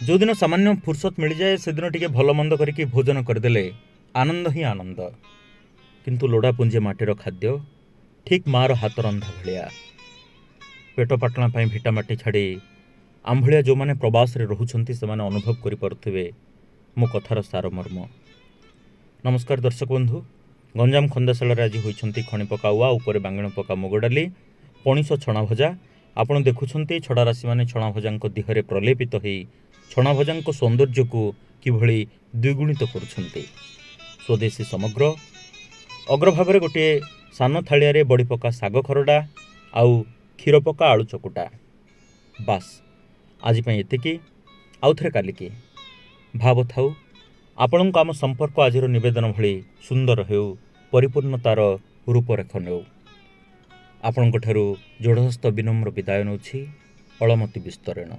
ଯେଉଁଦିନ ସାମାନ୍ୟ ଫୁର୍ସତ ମିଳିଯାଏ, ସେଦିନ ଟିକେ ଭଲ ମନ୍ଦ କରିକି ଭୋଜନ କରିଦେଲେ ଆନନ୍ଦ ହିଁ ଆନନ୍ଦ। କିନ୍ତୁ ଲୋଡ଼ା ପୁଞ୍ଜେ ମାଟିର ଖାଦ୍ୟ ଠିକ୍ ମାଆର ହାତ ରନ୍ଧା ଭଳିଆ। ପେଟ ପାଟଣା ପାଇଁ ଭିଟାମାଟି ଛାଡ଼ି ଆମ ଭଳିଆ ଯେଉଁମାନେ ପ୍ରବାସରେ ରହୁଛନ୍ତି, ସେମାନେ ଅନୁଭବ କରିପାରୁଥିବେ ମୋ କଥାର ସାରମର୍ମ। ନମସ୍କାର ଦର୍ଶକ ବନ୍ଧୁ। ଗଞ୍ଜାମ ଖନ୍ଦାଶାଳାରେ ଆଜି ହୋଇଛନ୍ତି ଖଣି ପକା ଉଆ ଉପରେ ବାଙ୍ଗଣ ପକା ମୁଗ ଡାଲି, ପଣିସ ଛଣା ଭଜା। ଆପଣ ଦେଖୁଛନ୍ତି ଛଡ଼ା ରାଶିମାନେ ଛଣା ଭଜାଙ୍କ ଦେହରେ ପ୍ରଲେପିତ ହେଇ ଛଣା ଭଜାଙ୍କ ସୌନ୍ଦର୍ଯ୍ୟକୁ କିଭଳି ଦ୍ୱିଗୁଣିତ କରୁଛନ୍ତି। ସ୍ୱଦେଶୀ ସମଗ୍ର ଅଗ୍ରଭାଗରେ ଗୋଟିଏ ସାନ ଥାଳିଆରେ ବଡ଼ି ପକା ଶାଗ ଖରଡ଼ା ଆଉ କ୍ଷୀର ପକା ଆଳୁ ଚକୁଟା। ବାସ୍, ଆଜି ପାଇଁ ଏତିକି। ଆଉ ଥରେ କାଲିକି। ଭାବ ଥାଉ, ଆପଣଙ୍କ ଆମ ସମ୍ପର୍କ ଆଜିର ନିବେଦନ ଭଳି ସୁନ୍ଦର ହେଉ, ପରିପୂର୍ଣ୍ଣତାର ରୂପରେଖ ନେଉ। ଆପଣଙ୍କଠାରୁ ଯୋଡ଼ହସ୍ତ ବିନମ୍ର ବିଦାୟ ନେଉଛି। ଅଳମତି ବିସ୍ତରେଣ।